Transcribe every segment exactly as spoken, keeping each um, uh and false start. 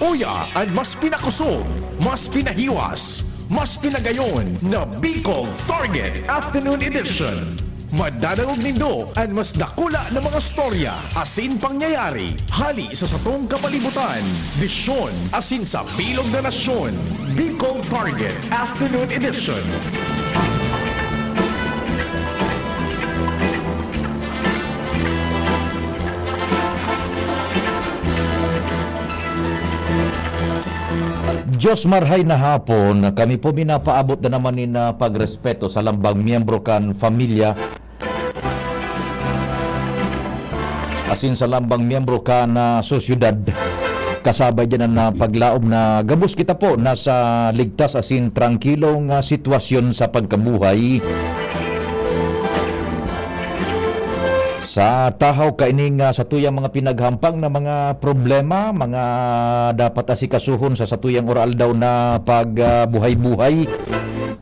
Uya an mas pinakosog, mas pinahiwas, mas pinagayon na Bicol Target Afternoon Edition. Madadangog nindo an mas dakula na mga storya asin pangyayari hali sa satong kapalibutan, bisyon asin sa bilog na nasyon. Bicol Target Afternoon Edition. Diyos marhay na hapon, kami po minapaabot na naman nin, ah, pagrespeto sa lambang miyembro kan pamilya asin sa lambang miyembro kan, ah, sosyedad. Kasabay diyan an, ah, paglaom na gabos kita po nasa ligtas asin trangkilong, ah, sitwasyon sa pagkabuhay. Sa tahaw kaining, ah, satuyang mga pinaghampang na mga problema, mga dapat asikasuhon sa satuyang aroaldaw na pag, ah, buhay-buhay.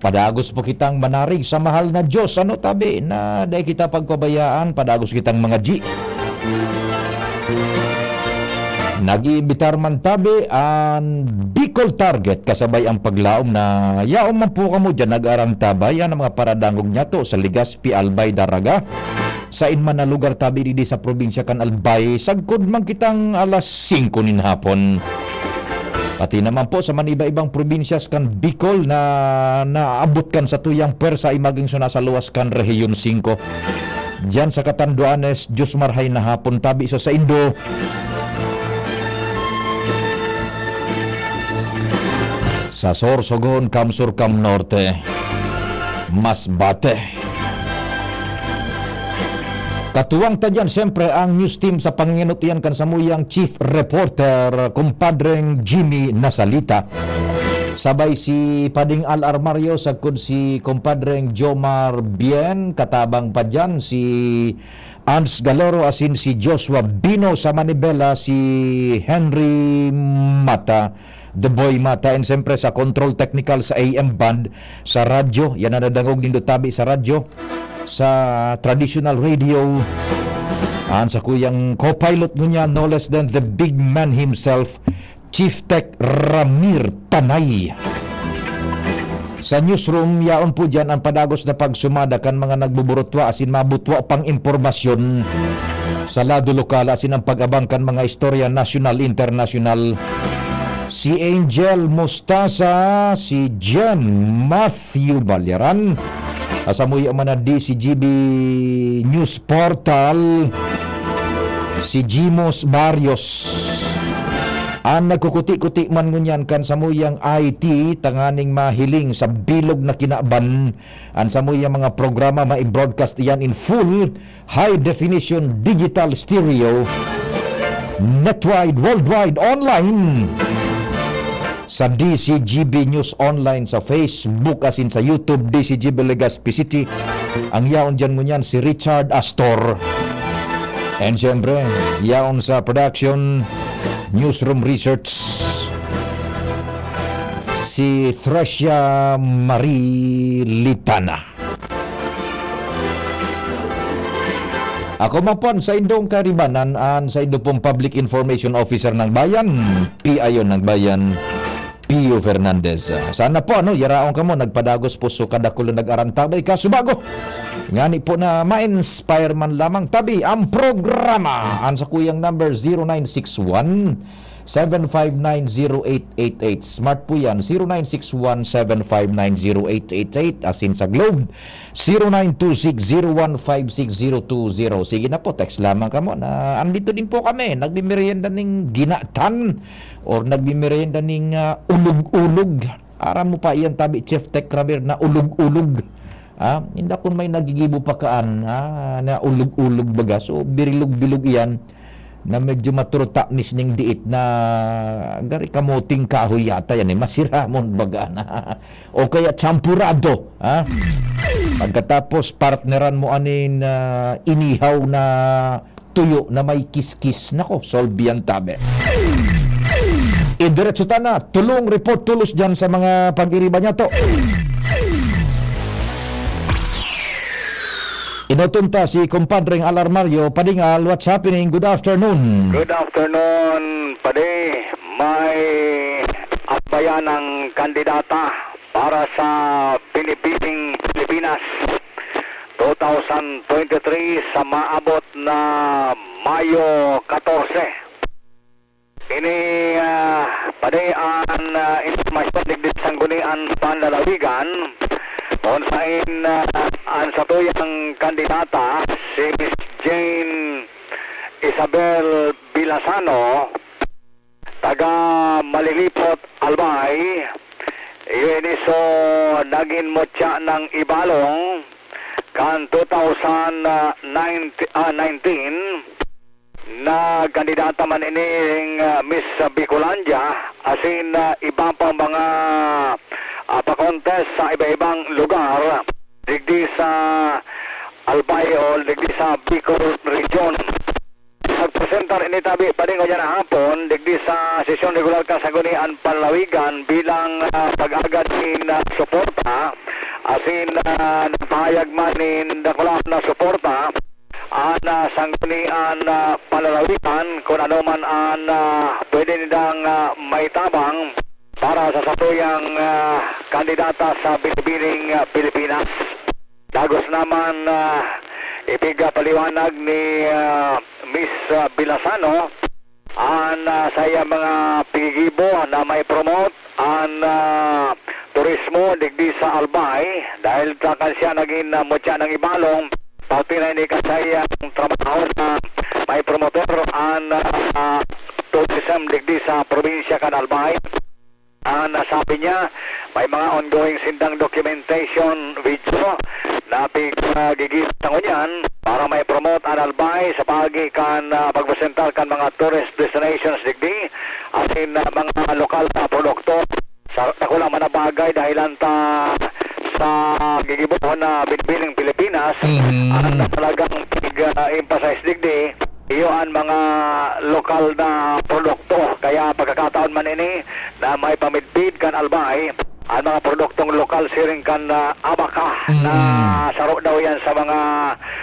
Padagos po kitang manarig sa mahal na Diyos. Ano tabi na dai kita pagpabayaan, padagos kitang mangadyi. Nag-iimbitar man tabi an Bicol Target kasabay ang paglaom na yaon man po kamo diyan nag-arantabay, yan ang mga paradangog niyato sa Legazpi, Albay, Daraga. Sain man na lugar tabi digdi sa probinsya kan Albay, sagkod man kitang alas singko nin hapon. Pati naman po sa maniba-ibang probinsyas kan Bicol na naabot kan satuyang pwersa, ay magin sa nasa luwas kan Rehiyon singko. Diyan sa Catanduanes, Diyos marhay na hapon tabi sa saindo. Sa Sorsogon, Kamsur, Kam Norte, Masbate. Katuwang ta diyan, siyempre, ang news team sa panginot iyan kan samuyang chief reporter, kumpadreng Jimmy Nasalita. Sabay si Pading Al Armario, sagkod si kumpadreng Jomar Bien, katabang pa diyan si Ans Galoro asin si Joshua Bino, sa manibela si Henry Mata, The Boy Mata, and siyempre sa control technical sa A M band, sa radyo, yan ang nadangog nindo tabi sa radyo, sa traditional radio. An sakuyang co-pilot ngunyan, no less than the big man himself, Chief Tech Ramir Tanay. Sa newsroom, yaon po diyan ang padagos na pagsumada kan mga nagbuburutwa asin mabutwa pang impormasyon sa lado lokal asin ang pag-abang kan mga istorya nasyonal, internasyonal. Si Angel Mostasa, si Jen Matthew Balyaran, asamuya man na D C G B News Portal, si Jimos Barrios. An nagkukuti-kuti man ngunyan kan samuyang I T tanganing mahiling sa bilog na kinaban an samuyang mga programa, mai-broadcast iyan in full, high definition digital stereo, netwide, worldwide, online. Sa D C G B News Online, sa Facebook, asin sa YouTube, D C G B Legazpi City. Ang yaon diyan ngunyan, si Richard Astor. And siyempre, yaon sa production, newsroom research, si Thresia Marie Litana. Ako man po an saindong karibanan, an saindo pong Public Information Officer ng Bayan, P I O ng Bayan, Pio Fernandez. Sana po, ano, yaraon kamo, nagpadagos po so kadakul na nag-arantabay. Kaso bago, ngani po na ma-inspire man lamang tabi ang programa. Ang sakuyang number, zero nine six one, seven five nine zero eight eight eight. Smart po yan, zero nine six one, seven five nine zero eight eight eight. Asin sa Globe, zero nine two six zero one five six zero two zero. Sige na po, text lamang kamo na andito din po kami, nagmimerienda ning ginatan or nagmimerienda ning, ah, ulog-ulog. Aram mo pa iyan tabi, Chef Tech Ramir, na ulog-ulog. Ah, inda kun may nagigibo pa kaan, ah, na ulog-ulog baga. So, birilog-bilog iyan na medyo maturutaknis ning diit na gari kamoting kahoy yata yan eh. Masiramon baga na. O kaya champurado, ha? Pagkatapos, partneran mo anin, ah, inihaw na tuyo na may kiskis. Nako, solbi yan tabi. Idiretso ta na. Tulong report tulos dyan sa mga pag-iriba niya to. Noton ta si Kumpadreng Alarmario Padingal. What's happening? Good afternoon. Good afternoon, Padi. May akbayan ng kandidata para sa Binibining Pilipinas twenty twenty-three sa maabot na Mayo katorse. Ini, ah, padi an, ah, impormasyon digdi sa Sangguniang Panlalawigan, kung sain, ah, an satuyang kandidata, si Miss Jane Isabel Villasano, taga Malilipot, Albay, iyo ini so nagin mutya ng ibalong kan two thousand nineteen, ah, nineteen, nagkandidata man ining, ah, Miss Bicolandia, asin, ah, iba pang mga, ah, pa-contest sa iba-ibang lugar digdi sa Albay o digdi sa Bicol Region. Nagpresentar ini tabi, Padi, ngunyan na hapon digdi sa sesyon regular kan Sangguniang Panlalawigan bilang, ah, pag-agad nin, ah, suporta, asin, ah, nagpahayag man nin dakula na suporta an, ah, Sangguniang, ah, Panlalawigan, kun ano man an, ah, pwede nindang, ah, maitabang para sa satuyang, ah, kandidata sa Binibining, ah, Pilipinas. Dagos naman, ah, ipigpaliwanag ni, ah, Miss, ah, Villasano an, ah, saiyang mga pigigibo na mai-promote an, ah, turismo digdi sa Albay, dahil ta kan siya nagin, ah, mutya ng ibalong, parte na ini kan saiyang trabaho na mai-promotor an, ah, tourism digdi sa probinsya kan Albay. An nasabi niya, may mga ongoing sindang documentation video na piggigitan ngunyan para mai-promote an Albay sa paagi kan, ah, pagpresentar kan mga tourist destinations digdi, asin, ah, mga lokal na produkto. Sa dakula man na bagay, dahelan ta sa gigibohon na Binibining Pilipinas, Mhm. an talagang pig, ah, emphasize digdi, iyo an mga lokal na produkto. Kaya pagkakataon man ini na maipamidbid kan Albay an mga produktong lokal siring kan, ah, abaca, Mm. na saro daw yan sa mga,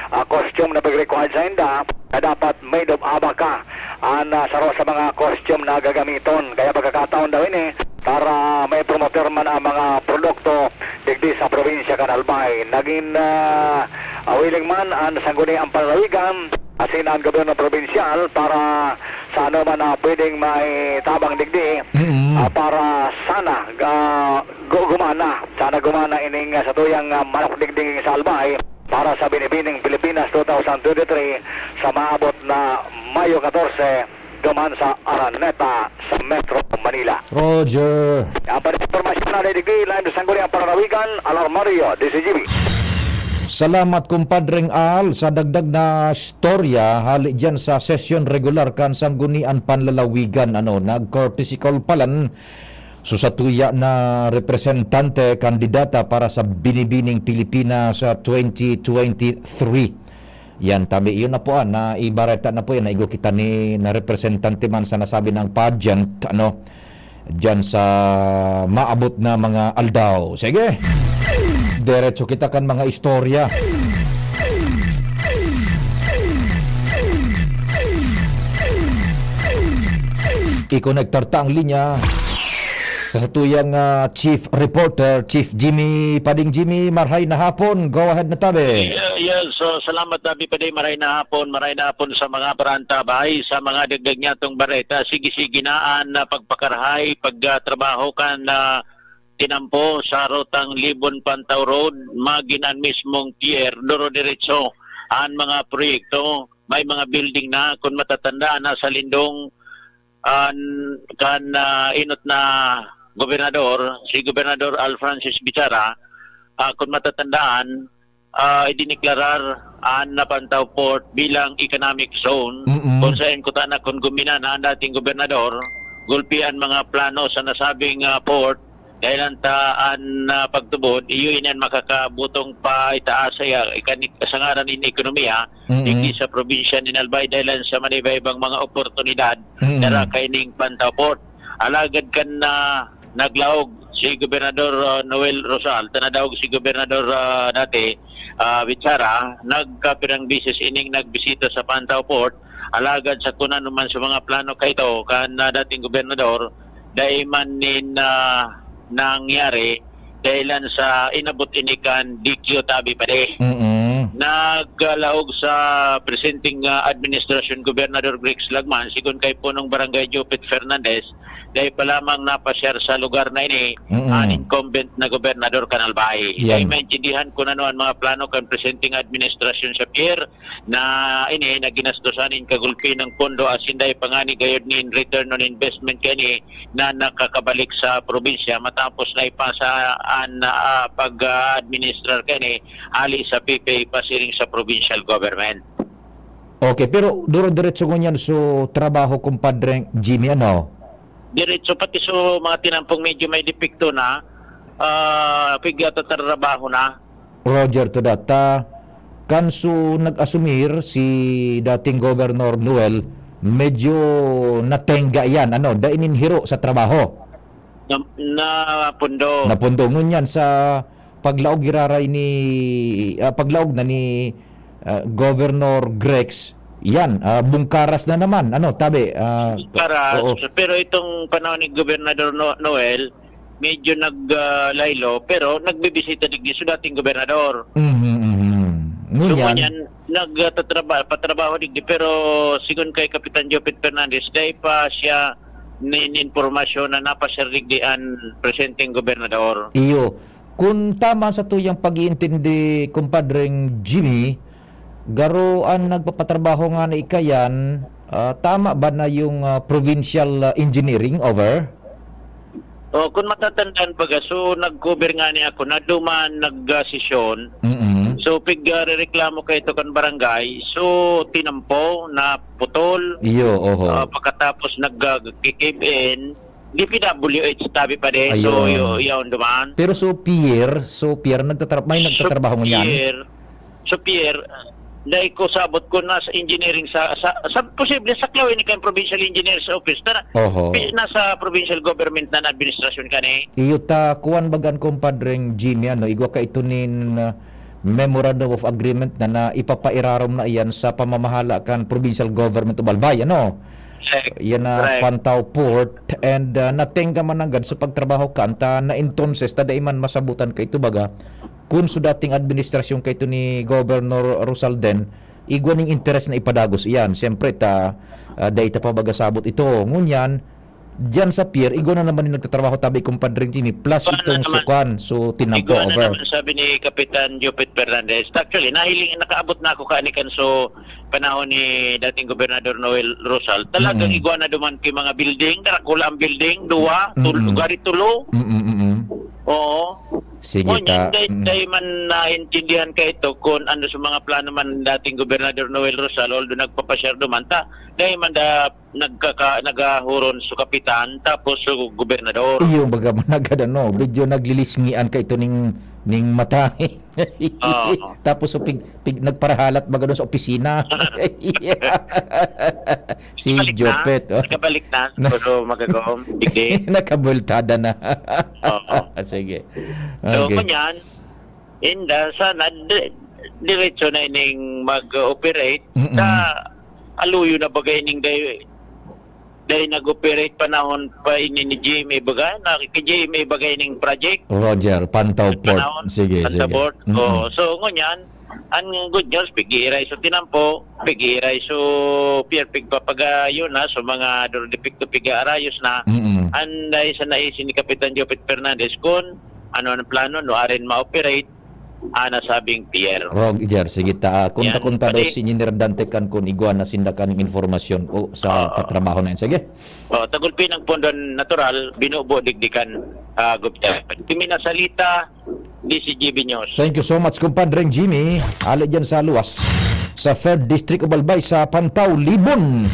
ah, costume na pag-required sa inda, na dapat made of abaca an, ah, saro sa mga costume na gagamiton. Kaya pagkakataon daw ini para mai-promote man ang mga produkto digdi sa probinsya kan Albay. Nagin, ah, ah, willing man an Sangguniang Panlalawigan asin an gobyerno probinsyal para sa anoman na pwedeng maitabang digdi, Mm. ah, para sana ga-, gu-, gumana. Sana gumana ining, ah, satuyang, ah, manok digdi sa Albay para sa Binibining Pilipinas twenty twenty-three sa maabot na Mayo katorse, duman sa Araneta, sa Metro Manila. Roger. Yan pa rin impormasyon na digdi, live sa Sangguniang Panlalawigan, Alarmario, D Z G B. Salamat, Kumpadreng Al, sa dagdag na istorya hali diyan sa sesyon regular kan Sangguniang Panlalawigan. Ano, nag-courtesy call palan so satuya na representante, kandidata para sa Binibining Pilipinas sa twenty twenty-three. Yan, tabi, yun na po, ah, naibareta na po yan, naigo kita ni, na representante man sa nasabing pageant, ano, diyan sa maabot na mga aldaw. Sige, diretso kita kan mga istorya. I-connectar ta ang linya sa satuyang, ah, chief reporter, Chief Jimmy Pading. Jimmy, marhay na hapon. Go ahead na tabi. Yeah, yeah. So, salamat, Tabi Paday. Maray na hapon, maray na hapon sa mga parantabay, sa mga dagdag niyatong bareta. Sige-sige na an, ah, pagpakarahay, pagtrabaho kan, ah, tinampo sa rutang Libon Pantaw Road, magin an mismong pier, duro-diretso an mga proyekto. May mga building na, kung matatandaan, nasa lindong an, kan, ah, enot na gobernador, si Gobernador Al Francis Bichara, ah, kung matatandaan, ah, idineklarar an Pantaw Port bilang economic zone, Mm-mm. kung saen kutana kun gumina na an dating gobernador, gulpi an mga plano sa nasabing, ah, port, dahil an ta-, an, ah, pagtubod, iyo ini an makakabutong paitaas sa, ah, ikanik-, sa ngaran nin ekonomiya, Mm-mm. digdi sa probinsya nin Albay, dahil an sa maniba-ibang mga oportunidad, Mm-mm. dara kaining Pantaw Port. Alagad kan, ah, naglaog si Gobernador, ah, Noel Rosal, ta nadaog si Gobernador, ah, dati, ah, Bichara, nagkapirang bisis ining nagbisita sa Pantaw Port, alagad sa kunan man sa mga plano kaito kan, ah, dating gobernador, dai man nin, ah, nangyari dahilan sa inabot ini kan D Q tabi pa di. Mm. Naglaog sa presenteng, ah, administrasyon Gobernador Grex Lagman, sigon kay Punong Barangay Jupit Fernandez, dai pa lamang napasyar sa lugar na ini Mm. an incumbent na gobernador kan Albay. Yan. Dai maintindihan kun ano an mga plano kan presenteng administrasyon sa pier na ini na ginastosan nin kagulpi ng pondo asin dai pa ngani gayod nin return on investment kani na nakakabalik sa probinsya matapos na ipasa an, ah, pag-administrar kani hali sa P P A pasiring sa provincial government. Okay, pero duro-diretso ngunyan so trabaho, Compadre Jimmy, ano? Diretso, pati so mga tinampong medyo may depekto na, ah, pigtatrabaho na. Roger to that. Ah, kan so nag-asumir si dating Governor Noel, medyo natengga yan, ano, dai nin hiro sa trabaho. Na, napundo. Napundo. Ngunyan sa paglaog giraray ni, ah, paglaog na ni, ah, Governor Grex, yan, ah, bungkaras na naman, ano, tabi, ah, Para, oo. Pero itong panahon ni Gobernador No-, Noel, medyo nag, ah, laylo, pero nagbibisita digdi sa dating gobernador. Mhm, mhm. So, Ngunyan, ngunyan, nagtatraba-, patrabaho digdi, pero sigon kay Kapitan Jopet Fernandez, dai pa siya nin impormasyon na napasyar digdi an presenteng gobernador. Iyo. Kun tama sa tuyang pag-iintindi, Compadreng Jimmy, garo an nagpapatrabaho ngani kayan, ah, tama ba na yung, ah, provincial, ah, engineering over? Oh, kun matatandaan baga, so nag-cover ngani ako na duman nag, ah, sesyon. Mm. So pig, ah, rereklamo kaito kan barangay. So tinampo na putol. Iyo, oho. Ah, pagkatapos nag, ah, ki-cave in, D P W H tabi pa din. So, Ayun. yo-, yaon duman. Pero so pier, so pier, nagtatra-, may So nagtatrabaho ngunyan? pier, so pier, dai ko sabot kung nasa engineering sa, sa, sa posible, sa Clao ini kan provincial engineer's office. Tara, Oho. pi-, nasa provincial government na administrasyon kani. Iyo ta, kuwan bagan, Compadreng Jimmy, ano, igwa ka ito nin, ah, memorandum of agreement na, na ipapairarom na iyan sa pamamahala kan provincial government of Albay, ano? Correct. Yan na Correct. Pantaw Port and, ah, natengga man nanggad sa pagtrabaho kan ta na entonces ta dai man masabutan kaito baga kun sa dating administrasyon kaito ni Governor Rosalden, igwa ning interes na ipadagos iyan. Siyempre ta, ah, dai ta pa baga sabot ito. Ngunyan, diyan sa pier, igwa na naman yung nagtatrabaho tabi, Compadre Jimmy, plus Igwa na itong naman. sukan, so tinampo Igwa na over. naman, sabi ni Kapitan Jupit Fernandez. Actually, nahiling, nakaabot na ako kaanikan so panahon ni dating Gobernador Noel Rosal. Talagang Mm. igwa na duman kay mga building, darakula ang building, duwa, tul-, Mm-mm. gari tulo. Mm-mm, mm-mm. Oo. Sige Ngunyan, ta. dai, Mm. dai man naintindihan kaito kung ano sa mga plano man dating Gobernador Noel Rosal, although nagpapasyar duman ta, dai man da nagkaka-, nagahuron sa kapitan, tapos sa gobernador. Iyo, baga man nanggad, ano, medyo naglilisngian kaito ning, ning mata. Oo. Tapos, so, pig-, pig-, nagparahalat baga doon sa opisina. Si Balik na. Jopet, oh. Nakabalik na. Na- Pero magagawang digdi. Nakabultada na. Oo. Sige. So, Okay. Kunyan, inda, sana, di-, diretso na ining mag-operate Mm-mm. sa aluyo na bagay ning day-, day nag-operate panahon pa ini ni G M A baga, na ki G M A bagay ning project. Roger, Pantaw Port. Panahon, Sige, Pantaw sige. Port. Mm-mm. Oo. So, ngunyan, ang good news, pigiiray so tinampo, pigiiray so pier, pigpapagayon na, so mga durdipik to pigaarayos na. Mm-mm. Anday sa naisi ni Kapitan Jopet Fernandez, kun ano ang plano, no, arin ma-operate, ah, nasabing pier. Roger, sige ta. Ah, kunta-kunta Yan. daw Pati si Engineer Dante kan kun igwa na sinda kaning informasyon o sa Oo. katrabaho na yan. Sige. Oh, tagulpi ng pondo natural, binubo digdikan, ah, gobyerno. Kami na salita, D C G B News. Thank you so much, Compadre Jimmy. Ali dyan sa luwas, sa Third District of Albay, sa Pantaw, Libon.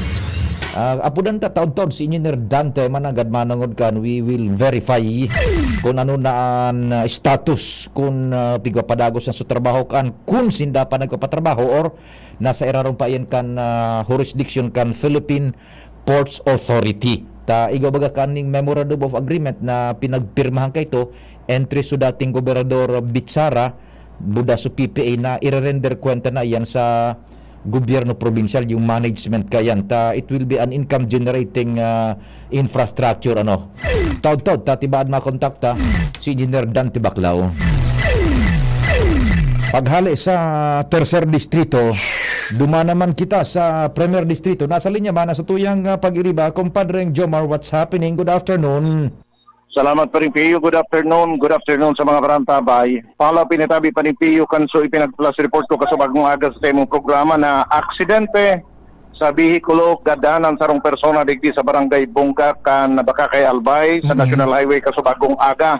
Ah, apudan ta taud-taud si Engineer Dante, mananggad manangod kan, we will verify kung ano na an, ah, status, kung, ah, pigpapadagos na sa trabaho kan, kung sinda pa nagpapatrabaho or nasa irarom pa iyan kan, ah, jurisdiction kan Philippine Ports Authority. Ta igwa baga kaning Memorandum of Agreement na pinagpirmahan kaito entre so dating Gobernador Bichara Buda su P P A na irerender kwenta na iyan sa gobyerno probinsyal, yung management kayan. Ta, it will be an income generating, ah, infrastructure, ano. Taud-taud, ta, tibaan makontakta si Engineer Dan Tibaclao. Paghali sa Tercer Distrito, duman naman kita sa Premier Distrito. Nasa linya ba na sa tuyang, ah, pag-iriba, Compadreng Jomar, what's happening? Good afternoon. Salamat, Paring Pio. Good afternoon. Good afternoon sa mga barantabay. Paolo Pinitabi, Paring Pio, kanso ipinag-flash report ko kasubagong aga sa imong programa na aksidente sa behikulo, gadan an sarong persona digdi sa Barangay Bongga kan Bacacay, Albay, sa Mm-mm. National Highway kasubagong aga.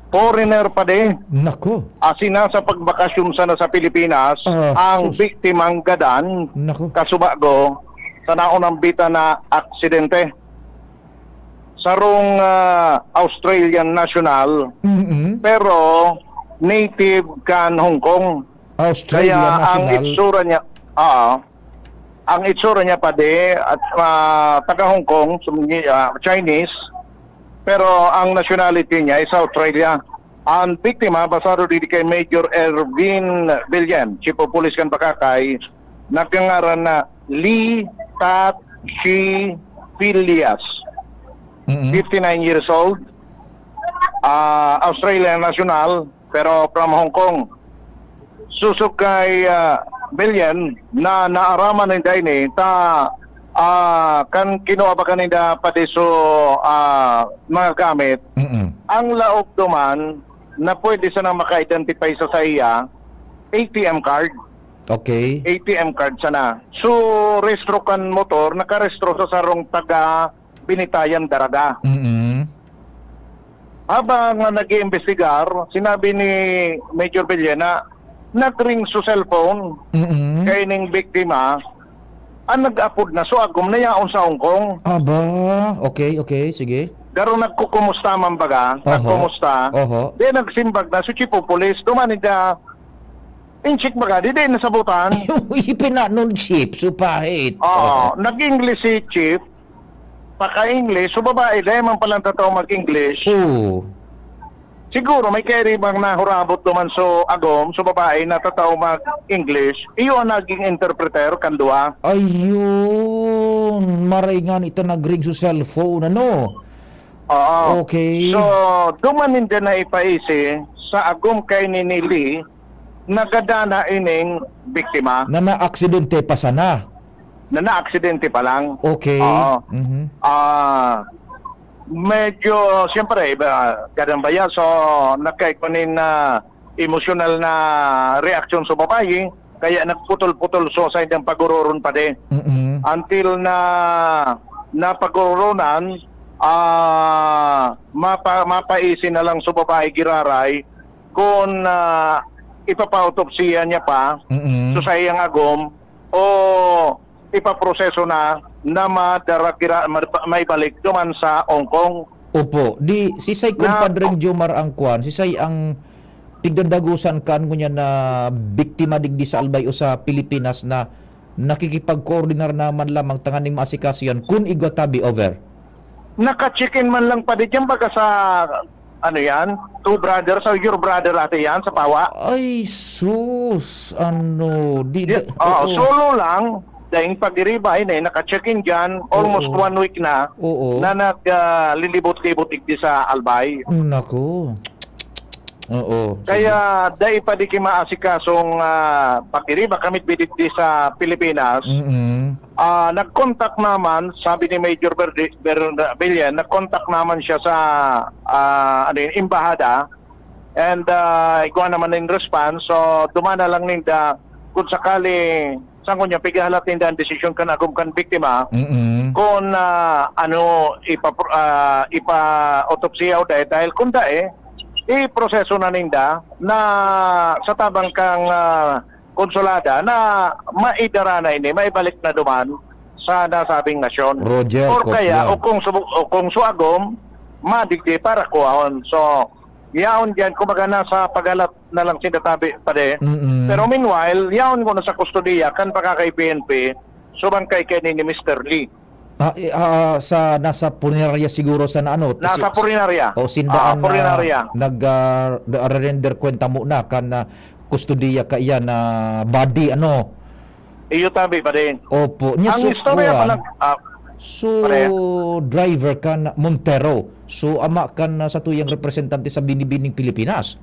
Foreigner pa di. Nako. Asina sa pagbakasyon sana sa Pilipinas, Ah, ang sus. biktimang gadan Nako. kasubago sa naunang bita na aksidente. Sarong, ah, Australian national, Mm-mm. pero native kan Hong Kong. Australian Kaya ang national. itsura niya, ah, ang itsura niya padi at, ah, taga Hong Kong, sum-, ah, Chinese, pero ang nationality niya is Australia. Ang biktima, basado didi kay Major Ervin Villan, Chief of Police kan Bacacay, nagngangaran na Lee Tat Shi Filias, Mm-mm. fifty-nine years old, ah, Australian national, pero from Hong Kong. Susog kay, ah, Villan na naaraman ninda ini ta, ah, kan kinua ba kaninda pati so, ah, mga gamit, Mm-mm. ang laog duman na pwede sanang maka-identify sa saiya, A T M card. Okay. A T M card sana. So, rehistro kan motor, nakarehistro sa sarong taga Binitayan, Daraga. Mm-mm. Habang, ah, nag-iimbestigar, sinabi ni Major Villan na nag-ring su cellphone Mm-mm. kaining biktima, ang nag-apod na so agom na yaon sa Hong Kong. Aba, okay, okay, sige. Garo nagkukumusta man baga, Oho. nagkumusta. Oho. Di nagsimbag na so chief of police, duman ninda, inchik baga, di, di nasabutan. Ipinanon chief, supahit. Oo, Oho. nag-English si chief, paka-English, so babae, dahil man palang tataw mag-English. Oo. Siguro may kairibang nahurabot duman so agom, so babae na tataw mag-English, iyo ang naging interpreter kan duwa. Ayun, maray nga ito nag-ring so cellphone, ano? Oo. Okay. So, duman ninda na ipaisi sa agom kay ni Lee, nagadana ining biktima. Na naaksidente pa sana. Na naaksidente pa lang. Okay. Oo. Mhm. Ah, medyo, siyempre, iba, gadang baya. So, nagkaigwa nin, ah, emosyonal na reaksyon sa babayi, kaya nagputol-putol so sa indang pagororon padi. Mm-mm. Until na napagoronan, ah, mapa-, mapaisi na lang sa babayi giraray kung, ah, ipapa-autopsiya niya pa Mm-mm. so sa iyang agom o ipaproseso na, na madara gira-, ma-, maibalik duman sa Hong Kong. Opo. Di, si Say Na Compadreng Jomar ang kwan, si Say ang tigdadagosan kan ngunyan na biktima digdi sa Albay o sa Pilipinas na nakikipagkoordinar na man lamang tanganing maasikaso yan kun igwa tabi, over. Naka-check-in man lang padi diyan baga sa, ano yan, Two Brothers, or Your Brother ata yan, sa Pawa. Ay, sus, ano, di, Di, di, oo, oo. solo lang, daing pag-iriba, ini, naka-check-in diyan, almost Oo. one week na, Oo. na nag, ah, lilibot-libot digdi sa Albay. Naku. Oo, sige. Kaya dai pa di ki maasikasong, ah, pag-iriba, kamit bidigdi sa Pilipinas. Mm-mm. Ah, nag-contact naman, sabi ni Major Berdi-, Ber-, Villan, nag-contact naman siya sa, ah, ano yun, embahada. And, ah, igwa naman in response. So, duman na lang ninda kung sakali, saan ko niya, pighahalat ninda ang desisyon kan agom kan biktima. Mm-mm. Kung, ah, ano, ipa-, ah, ipa-autopsya o dahil, dahil kung dai, iproseso na ninda na sa tabang kang, ah, konsulada na maidara na ini, maibalik na duman sa nasabing nasyon. Roger, Or kaya, kopya. o kung subu-, o kung suagom, madigdi para kuhaon. So, yaon diyan, kumbaga, nasa paghalat na lang sinda tabi, pare. Mm-mm. Pero meanwhile, yaon ko na sa kustodiya, kan pakakay P N P, subang kay, kay ni Mister Lee. Ah, eh, ah, sa, nasa punerarya siguro sa na ano, Nasa si, punerarya. O, sindaan Ah, punerarya. na nag, ah, da-, render kwenta mo na kan, ah, kustodiya kaiyan na body, ano? Iyo tabi, pare. Opo. Nya Ang so, istorya kuwan, pala, ah, so, pare. driver kan Montero. So, ama kan, ah, satuyang representante sa Binibining Pilipinas.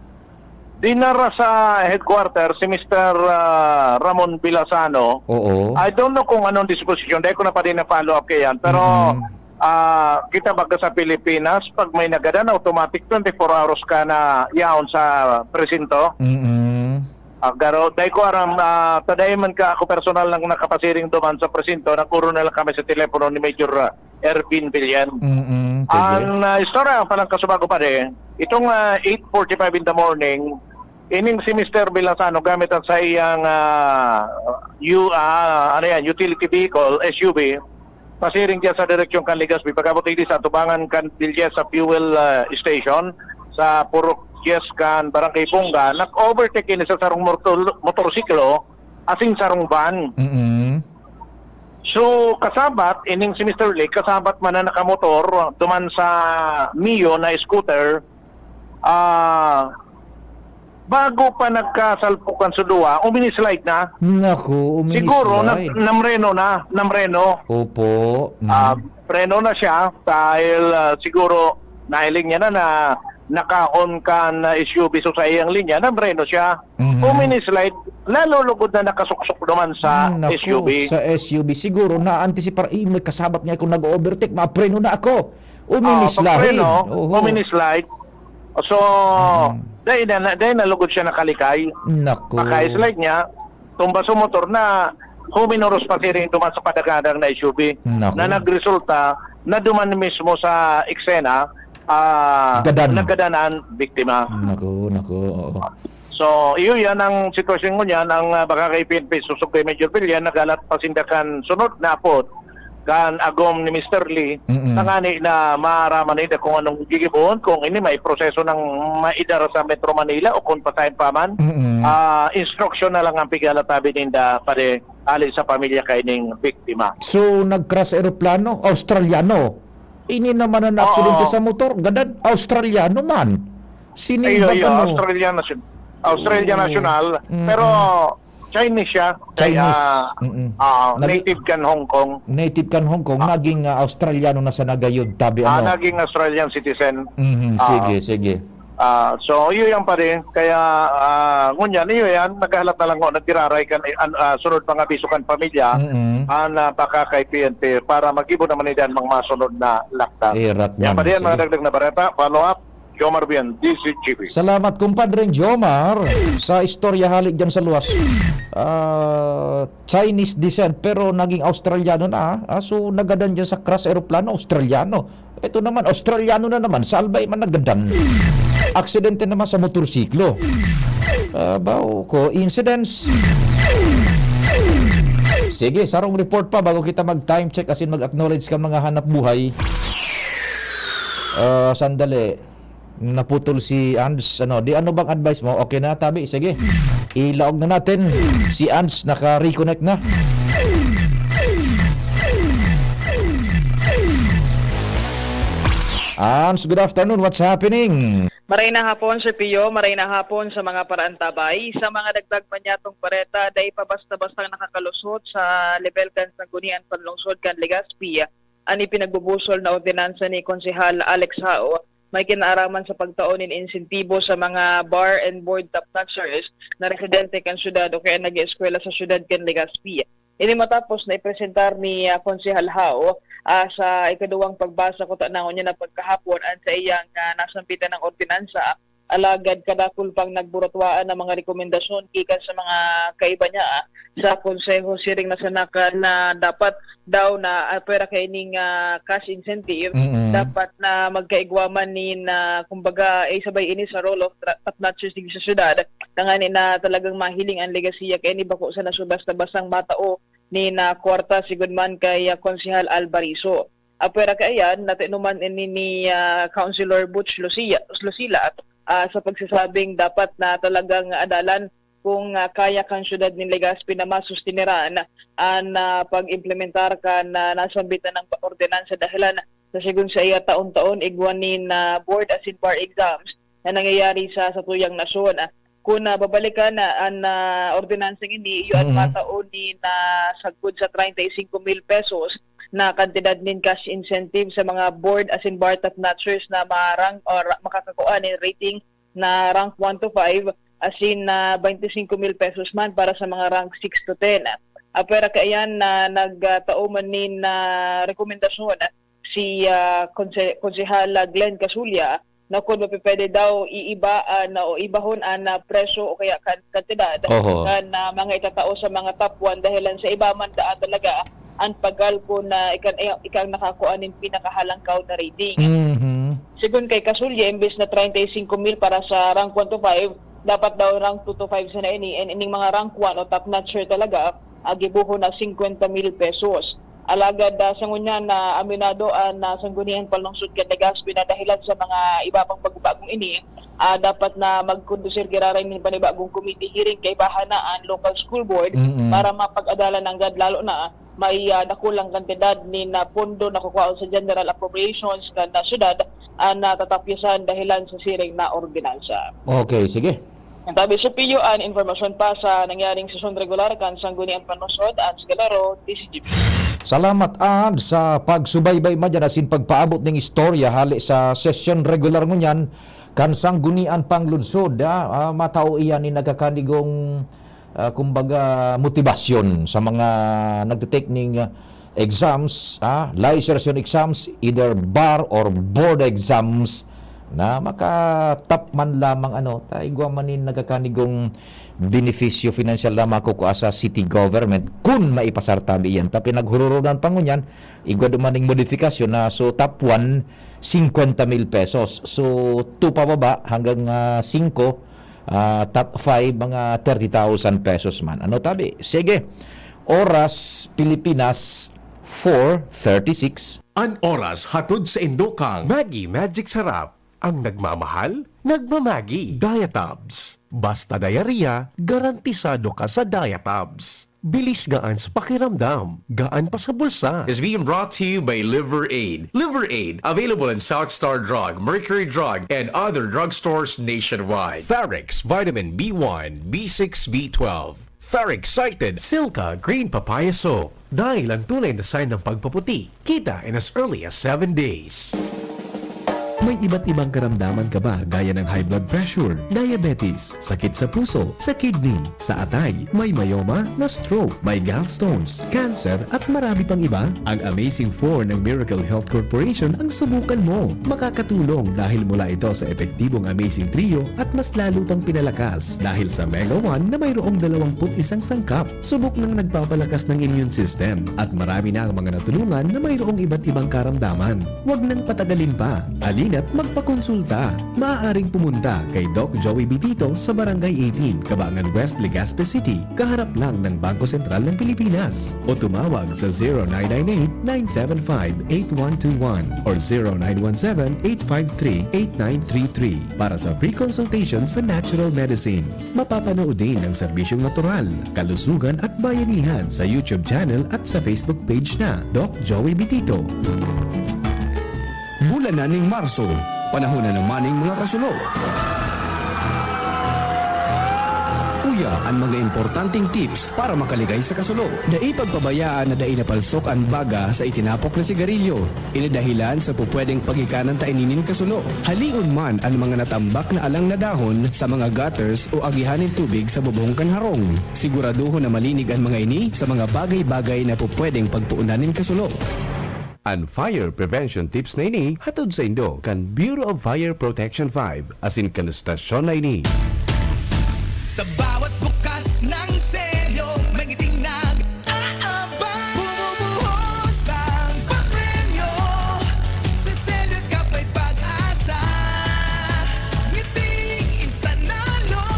Dinara sa headquarter si Mister, ah, Ramon Villasano. Oo. I don't know kung anong disposition. Dahil ko na pa rin na-follow up kaiyan. Pero, Mm. ah, kita baga sa Pilipinas, pag may nagadan, automatic twenty-four hours ka na yaon sa presinto. Mm. Ah, garo, dai ko aram, ah, ta dai man ka ako personal nang nakapasiring duman sa presinto, nagkuro na lang kami sa telepono ni Major, ah, Ervin Villan. Mm, sige. Ang, ah, istorya palang kasubago, pare, itong, ah, eight forty-five in the morning, ining si Mister Villasano gamit ang sa iyang, ah, u-, ah, ano yan, utility vehicle, S U V, pasiring diyan sa direksyon kan Legazpi. Pag-abot digdi sa atubangan kan Villesa Fuel, ah, Station, sa Purok Diez kan Barangay Punga, nag-overtake ini sa sarong mortol-, motorsiklo, asin sarong van. Mm. So, kasabat, ining si Mister Lee, kasabat man na nakamotor, duman sa Mio na scooter, ah, bago pa nagkasalpukan sa duwa, uminislide na. Naku, Siguro, uminislide. nag-, namreno na, namreno. Opo. Mm. Ah, preno na siya dahil, ah, siguro nahiling niya na, na nakaon kan, ah, S U V so sa iyang linya, namreno siya. Mhm. Uminislide, lalo lugod na nakasuksok naman sa Hmm, naku, S U V. sa S U V. Siguro, na-anticipar, "Eh, may kasabat niya akong nag-o-overtake, mapreno na ako." Oo, Uminislahid. papreno, Oho. uminislide. So, Mhm. dahil na, na, dahil na lugod siya nakalikay. Naku. Pagka-slide niya, tumba sa motor na huminuros pa siring duman sa padaganang na S U V Naku. na nagresulta na duman mismo sa eksena, ah, Gadan. naggadan ang biktima. Naku, naku, oo. So, iyo yan ang sitwasyon ngunyan. Ang, ah, baka kay P N P, susog kay Major Villan, naghalat pa sinda kan sunod na apod kan agom ni Mister Lee, Mm-mm. tangani na maaraman ninda kung anong gigibohon, kung ini may proseso ng maidara sa Metro Manila o kung pasahin pa man, Mm-mm. ah, instruction na lang ang pigalatabi ninda, pare, ali sa pamilya kaining biktima. So, nag-crash eroplano, Australiano. Ini naman ang Oo. aksidente sa motor, gadan, Australiano man. Sini Iyo, ba iyo, ano? Australian nation-, Australian Oo. national, Mm-mm. pero Chinese siya. Chinese. Kaya, Mm-mm. ah, Nag- native kan Hong Kong. Native kan Hong Kong, Ah. naging, ah, Australiano na sa nagayod, tabi Ah, ano? naging Australian citizen. Mhm, Ah. sige, sige. Ah, so, iyo yan pa rin. Kaya, ah, ngunyan, iyo yan, naghahalat na lang ho, nagdiraray kan, eh, an-, ah, sunod mga biso kan pamilya, Mm-mm. an, ah, baka kay P N P para mag-ibo naman nila ang mga masunod na lakta. Irat Yan man, pa rin, mga sige. dagdag na bareta, follow up. Jomar Bian, D Z G B. Salamat, kumpadreng Jomar, sa istorya hali dyan sa luwas. Ah, Chinese descent, pero naging Australiano na, ah. Ah, so, nagadan dyan sa crash aeroplano, Australiano. Ito naman, Australiano na naman, sa albay man nagadan. Aksidente naman sa motorsiklo. Ah, bao, coincidence. Sige, sarong report pa bago kita mag-time check, asin mag-acknowledge ka mga hanap buhay. Ah, sandali. Naputol si Ands. Ano, di ano bang advice mo? Okay na, tabi. Sige. Ilaog na natin. Si Ands naka-reconnect na. Ands, good afternoon. What's happening? Maray na hapon, Sir Pio. Maray na hapon sa mga paraantabay. Sa mga dagdag man yatong bareta, dai pa basta-bastang nakakalusot sa level kan Sangguniang Panlungsod kan Legazpi an ipinagbubusol na ordinansa ni Konsehal Alex Hao, may kinaaraman sa pagtao nin insentibo sa mga bar and board topnotchers na residente kan syudad o kaya nag-eeskwela sa syudad kan Legazpi. Ini matapos na ipresentar ni, ah, Konsehal Hao, ah, sa ikaduwang pagbasa kuta na ngunyan na pagkahapon an saiyang, ah, nasambitan ng ordinansa. Alagad kadakul pang nagburatwaan ang mga rekomendasyon gikan sa mga kaiba niya, ah, sa Konseho, siring na sana kan na dapat daw na, ah, pwera kaining, ah, cash incentive, Mm-mm. dapat na magkaigwa man nin, ah, kumbaga, eh, sabay ini sa role of tra-, top notchers digdi sa syudad, tangani na talagang mahiling ang legasiya, kaya ini bako sana so basta-bastang matao nin, ah, kwarta, sigod man kay, ah, Konsehal Alvarizo. Apwera kaiyan, natinuman ini ni, ah, Councilor Butch Lucia, Lucila, ah, sa pagsasabing dapat na talagang adalan kung, ah, kaya kan syudad nin Legazpi na masustineran an, ah, pag-implementar kan, ah, nasambit na ng ordinansa dahelan sa segun sa iya taon-taon igwa nin, ah, board asin bar exams na nangyayari sa satuyang nasyon. Kun, ah, babalikan na an, ah, ordinansang ini, iyo an Mm. matao nin, ah, sagkod sa treinta y cinco mil pesos na kantidad nin cash incentive sa mga board asin bar top notchers na marang or makakakua nin rating na rank one to five, asin na twenty-five mil pesos man para sa mga rank six to ten. Ah, pwera kaiyan na nagtao man nin, ah, rekomendasyon si, ah, Konse-, Konsehal Glenn Casulla na kun mapipwede daw iiba, ah, na o ibahon an, ah, presyo o kaya kan-, kantidad Oho. kan, ah, mga itatao sa mga top one dahilan sa iba man daa talaga an pagal kun, ah, ika, ika ang nakakua nin pinakahalangkaw na rating. Mhm. Segun kay Casulla, imbes na treinta y cinco mil para sa rank one to five, dapat daw rank two to five sana ini, and ining mga rank one o top notcher talaga, ah, gibohon na cincuenta mil pesos. Alagad, ah, sa ngunyan na aminado an, ah, Sangguniang Panlungsod kan Legazpi na dahilan sa mga iba pang pagbagong ini, ah, dapat na magkondusir giraray nin panibagong committee hearing kaibahan na an local school board Mm-mm. para mapag-adalan nanggad, lalo na may, ah, dakulang kantidad nin, ah, pondo na kukwaon sa general appropriations kan, ah, syudad an natatapyasan dahilan sa siring na ordinansa. Okay, sige. Tabi, Sophia, an impormasyon pa sa nangyaring sesyon regular kan Sangguniang Panlungsod, Hans Galaro, D C G P. Salamat, Ad, sa pagsubaybay man dyan asin pagpaabot ning istorya hali sa sesyon regular ngunyan kan Sangguniang Panlungsod, ah, ah, matao iyan ni nagkakanigong, ah, kumbaga, motibasyon sa mga nagtitake ning, ah, exams, ah, licensure exams, either bar or board exams, na maka-top man lamang, ano, ta igwa man nin nagkakanigong benepisyo pinansyal na makukua sa city government kun maipasar tabi iyan. Ta pinaghuroronan pa ngunyan, igwa duman ning modifikasyon na, so, top one, cincuenta mil pesos. So, two pababa hanggang, ah, singko, ah, top five, mga thirty thousand pesos man. Ano tabi? Sige. Oras, Pilipinas, four thirty-six. An oras hatod saindo kan Maggi Magic Sarap, ang nagmamahal, nagmamagi. Diatabs. Basta diarrhea, garantisado ka sa Diatabs. Bilis gaan sa pakiramdam, gaan pa sa bulsa. Is being brought to you by Liver Aid. Liver Aid, available in South Star Drug, Mercury Drug, and other drugstores nationwide. Farex Vitamin B one, B six, B twelve. Farex Excited Silka Green Papaya Soap. Dahil ang tunay na sign ng pagpaputi, kita in as early as seven days. May iba't ibang karamdaman ka ba, gaya ng high blood pressure, diabetes, sakit sa puso, sa kidney, sa atay, may myoma, na-stroke, may gallstones, cancer, at marami pang iba? Ang Amazing Four ng Miracle Health Corporation ang subukan mo. Makakatulong dahil mula ito sa epektibong Amazing Trio at mas lalo pang pinalakas dahil sa Mega One na mayroong dalawampu't isang sangkap. Subok nang nagpapalakas ng immune system at marami na ang mga natulungan na mayroong iba't ibang karamdaman. Huwag nang patagalin pa. Halina't magpakonsulta. Maaaring pumunta kay Doc Joey Bitito sa Barangay eighteen, Cabangan West, Legazpi City, kaharap lang ng Bangko Sentral ng Pilipinas. O tumawag sa zero nine nine eight, nine seven five, eight one two one or zero nine one seven, eight five three, eight nine three three para sa free consultation sa natural medicine. Mapapanood din ang serbisyong natural, kalusugan at bayanihan sa YouTube channel at sa Facebook page na Doc Joey Bitito. Bulan na ning Marso, panahon na naman ning mga kasulo. Uya an mga importanteng tips para makaligay sa kasulo. Dai pagpabayaan na dai napalsok an baga sa itinapok na sigarilyo. Ini dahilan sa pupwedeng pagikanan ta ini nin kasulo. Halion man an mga natambak na alang na dahon sa mga gutters o agihan nin tubig sa bubong kan harong. Siguraduhon na malinig an mga ini sa mga bagay-bagay na pupwedeng pagpuunan nin kasulo. An fire prevention tips na ini hatod saindo kan Bureau of Fire Protection five asin kan estasyon na ini. Sa bawat bukas ng selyo, may ngiting nag-aabang. Bumubuhos ang papremyo. Sa selyo ka may pag-asa. Ngiting Instanalo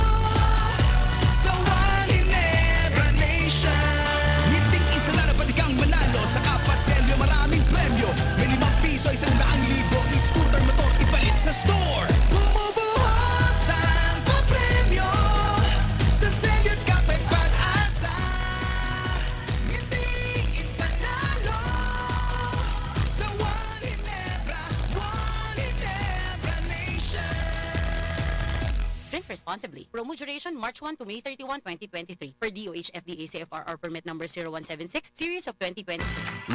sa One Ginebra Nation. Ngiting Instanalo, pwede kang manalo sa kapat selyo, maraming premyo. May limang piso, isang daang libo, e-scooter, motor, ipalit sa store. Bumubuhos ang papremyo. Sa Drink responsibly. Promo duration March one to May thirty-one, twenty twenty-three. Per D O H F D A C F R R permit number zero one seven six, series of twenty twenty.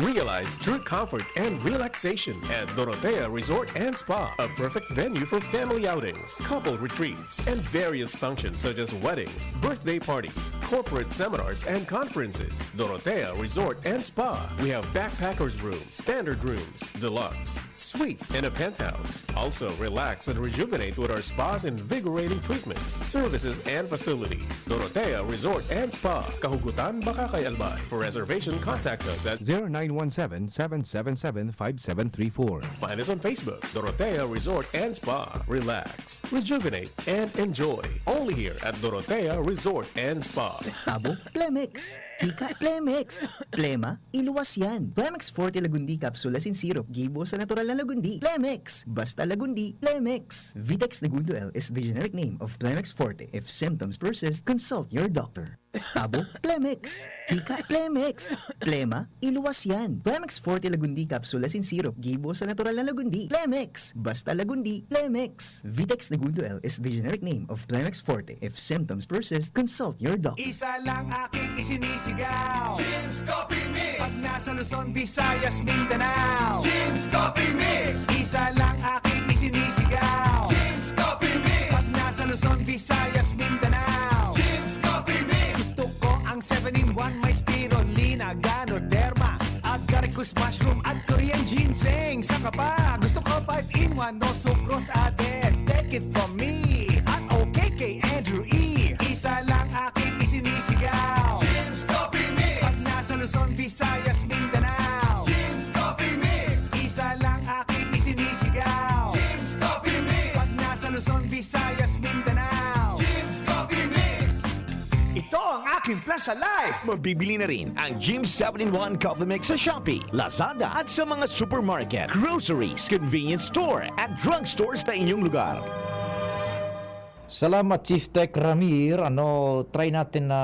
Realize true comfort and relaxation at Dorotea Resort and Spa, a perfect venue for family outings, couple retreats, and various functions such as weddings, birthday parties, corporate seminars and conferences. Dorotea Resort and Spa. We have backpackers room, standard rooms, deluxe, suite, and a penthouse. Also, relax and rejuvenate with our spa's invigorating treatments, services, and facilities. Dorotea Resort and Spa, Kahugutan, Bacacay, Albay. For reservation, contact us at zero nine one seven, seven seven seven, five seven three four. Find us on Facebook, Dorotea Resort and Spa. Relax, rejuvenate, and enjoy. Only here at Dorotea Resort and Spa. Abo, Plemex. Hika, Plemex. Plema, iluwas yan. Plemex Forte Lagundi Capsule Asin Syrup, gibo sa natural na lagundi. Plemex. Basta lagundi, Plemex. Vitex Negundo L is the generic name of Plemex Forte. If symptoms persist, consult your doctor. Abo, Plemex. Hika, Plemex. Plema, iluwas yan. Plemex Forte Lagundi Capsule Asin Syrup, gibo sa natural na lagundi. Plemex. Basta lagundi, Plemex. Vitex Negundo L is the generic name of Plemex Forte. If symptoms persist, consult your doctor. Isa lang aking isinisigaw, Jim's Coffee Mix. Pag nasa Luzon, Visayas, Mindanao, Jim's Coffee Mix. Isa lang aking isinisigaw, Jim's Coffee Mix. Pag nasa Luzon, Visayas, Mindanao, Jim's Coffee Mix. Gusto ko ang seven-in-one, may spirulina, ganoderma, agaricus mushroom at Korean ginseng. Saka pa, gusto ko five-in-one, no sucrose added. Take it from me, at okay kay Andrew E. Isa lang aking isinisigaw, Jim's Coffee Mix. Pag nasa Luzon, Visayas, Mindanao, Jim's Coffee Mix. Isa lang aking isinisigaw, Jim's Coffee Mix. Pag nasa Luzon, Visayas, Mindanao, Jim's Coffee Mix. Ito ang aking plan sa life. Mabibili na rin ang Jim seven-in-one Coffee Mix sa Shopee, Lazada at sa mga supermarket, groceries, convenience store at drugstore sa inyong lugar. Salamat, Chief Tech Ramir. Ano, try natin na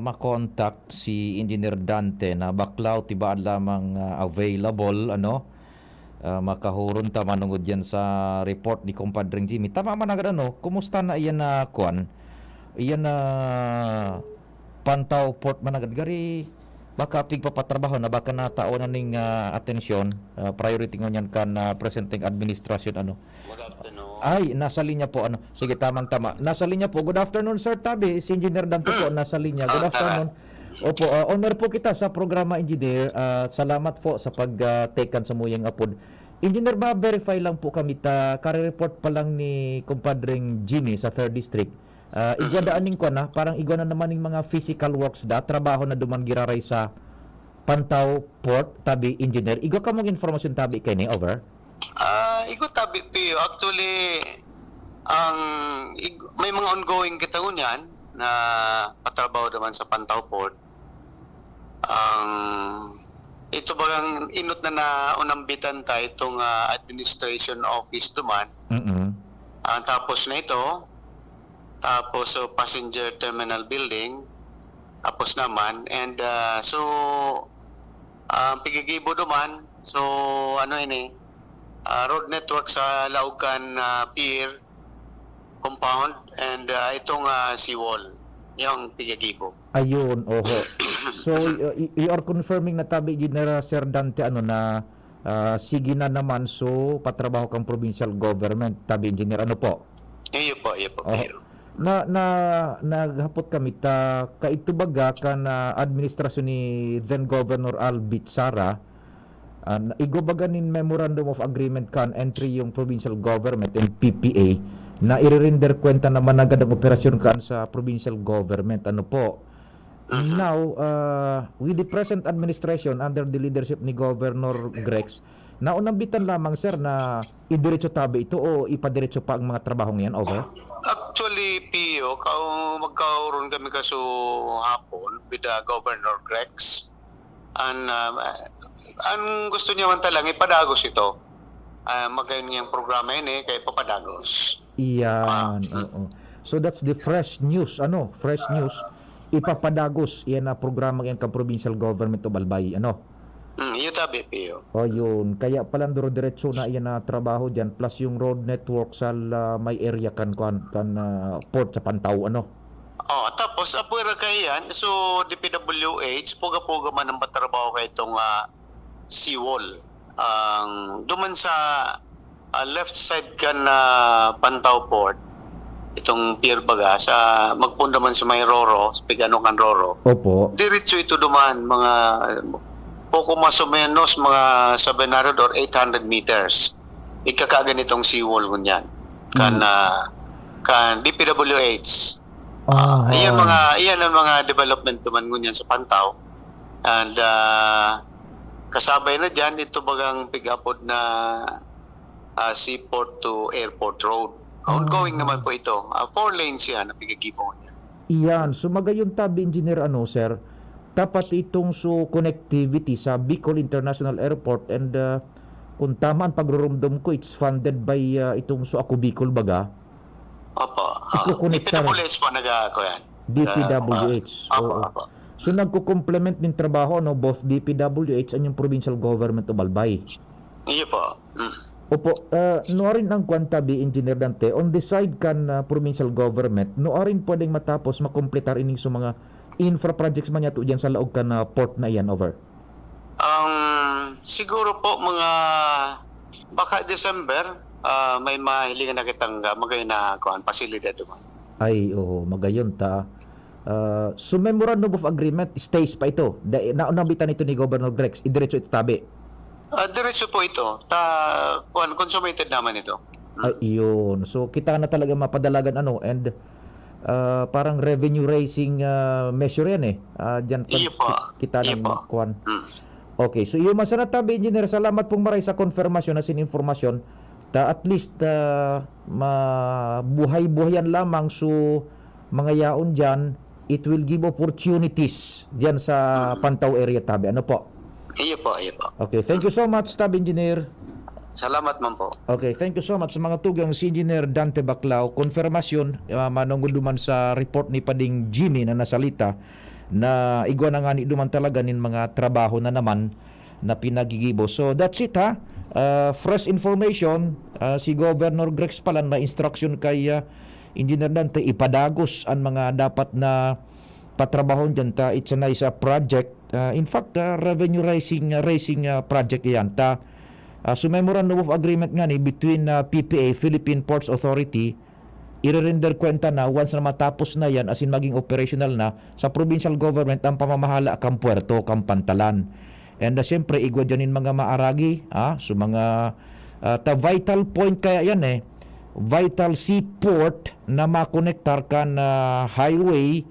makontak si Engineer Dante na baklaw tibaad lamang ah, available, ano. Ah, makahuron ta manungod yan sa report ni Compadreng Jimmy. Tama man agad, ano, kumusta na iyan na, kuan? Iyan na Pantaw Port man agad gari, baka pigpapatrabaho na, baka natao na ning ah, atensyon, ah, priority ngunyan kan ah, presenteng administrasyon, ano. Good afternoon. Ay, nasa linya po, ano. Sige, tamang tama. Nasa linya po. Good afternoon, Sir Tabi. Si Engineer Dante po, nasa linya. Good Ah, tama. afternoon. Opo, ah, honor po kita sa programa, Engineer. Ah, salamat po sa pag-take kan samuyang apod. Engineer, ma-verify lang po kami ta, kare-report pa lang ni Compadreng Jimmy sa third District. Ah, igwa daan ning kwan na, parang igwa na naman ning mga physical works da, trabaho na duman giraray sa Pantaw Port, Tabi, Engineer. Igwa kamong informasyon, Tabi, kaini, over? Ah, igo tabi, Pio. Actually, ang ig- may mga ongoing kita ngunyan na patrabaho naman sa Pantaw Port. Ang ito bagang inot na naunambitan ta itong ah, administration office duman. Mm-mm. Ang tapos na ito, tapos so passenger terminal building, tapos naman, and ah, so ang pigigibo duman, so ano ini, ah, road network sa Laogan ah, Pier compound and ah, itong ah, seawall, yung pigigibo. Ayun, oho. So, y- y- you are confirming na, Tabi, Engineer, Sir Dante, ano, na ah, sige na naman, so patrabaho kang provincial government, Tabi, Engineer, ano po? Iyo po, iyo po. Oh. Iyo. Na, na, naghapot kami ta, kaidto baga kan ah, administrasyon ni then Governor Albit Sara, ah, na- igwa baga nin Memorandum of Agreement kan entre yung provincial government and P P A na irerender kwenta naman agad ang operasyon kan sa provincial government. Ano po? Now, ah, with the present administration under the leadership ni Governor Grex, naunambitan lamang, sir, na idiretso tabi ito o ipadiretso pa ang mga trabahong yan? Over? Actually, Pio, kau magkauron kami kaso hapon with uh, Governor Grex. An ah, an gusto niya man talaga ipadagos ito. Ah, magayon niyang programa ini kay papadagos. Iyan, oo. So that's the fresh news, ano, fresh news. Ipapadagos iyan na programa iyan kan provincial government of Albay, ano. Hmm, iyo tabi, Pio. O yun, kaya pala duro-diretso na iyan na trabaho diyan, plus yung road network sa la-, may area kan, kan, kan ah, port sa Pantaw, ano? Oh, tapos apwera kaiyan, so D P W H, puga-puga man ang patrabaho kay itong ah, seawall. Ang duman sa ah, left side kan ah, Pantaw Port, itong pier baga, sa magpoon naman sa may Roro, sa pig-ano kan Roro. Opo. Diretso ito duman, mga poco mas o menos, mga seven hundred or eight hundred meters. Ikakagan itong seawall ngunyan. Kan, Mm. ah, kan D P W H. Ah, Iyan mga, iyan ang mga development naman ngunyan sa Pantaw. And ah, kasabay na dyan, ito bagang pig-apod na ah, seaport to airport road. Ongoing Ah. naman po ito. Ah, four lanes yan, ang pigagibong niya. Iyan. So, magayon tabi, Engineer, ano, sir, dapat itong so connectivity sa Bicol International Airport and ah, kung tama ang pagrurumdom ko, it's funded by ah, itong so Ako Bicol baga. Opo. Ah, Ikukonektar. D P W H po nag-, ah, ako yan. D P W H. Ah, opo, Oo. opo. So, nagko-complement ning trabaho, ano, both D P W H and yung provincial government of Albay. Iyo po. Mm. Opo, ah, nuarin ang kwan tabi, Engineer Dante, on the side kan ah, provincial government, nuarin pwedeng matapos, makompletar ining so mga infra projects man yato dyan sa laog kan ah, port na iyan, over? Ang siguro po mga baka December, ah, may mahilingan na kitang ah, magayon na kuan, pasilidad duman. Ay, oo, magayon ta. Ah, so memorandum of agreement stays pa ito. Da, naunambitan ito ni Governor Grex, idiretso ito tabi. Ah, diretso po ito. Ta, kuan, consummated naman ito. Ay, iyon. So kita na talaga mapadalagan, ano, and ah, parang revenue raising ah, measure yan eh. Ah, diyan pag Iyo po. ki-, kita Iyo ng po. Kwan. Mm. Okay, so iyo man sana tabi, Engineer. Salamat pong maray sa konfirmasyon na sin informasyon. Ta at least ah, mabuhay-buhayan lamang so mga yaon diyan, it will give opportunities diyan sa Mm. Pantaw area tabi. Ano po? Iyo po, iyo po. Okay, thank you so much, Staff Engineer. Salamat man po. Okay, thank you so much sa mga tugang si Engineer Dante Baclao. Konfirmasyon, ah, manongod duman sa report ni Pading Jimmy na nasalita na igwa na ngani duman talaga nin mga trabaho na naman na pinagigibo. So that's it ha. Ah, fresh information, ah, si Governor Grex pala na instruction kay ah, Engineer Dante ipadagos ang mga dapat na patrabahon dyan ta. It's a nice ah, project. Ah, in fact, ah, revenue raising ah, raising ah, project iyan ta. Ah, so memorandum of agreement nga ni between ah, P P A, Philippine Ports Authority, irerender kwenta na once na matapos na yan, as in maging operational na sa provincial government ang pamamahala kan puerto, kan pantalan. And ah, siyempre, igwa dyan yung mga maaragi, ah, so mga ah, ta vital point kaya yan eh. Vital seaport na makonektar kan ah, highway,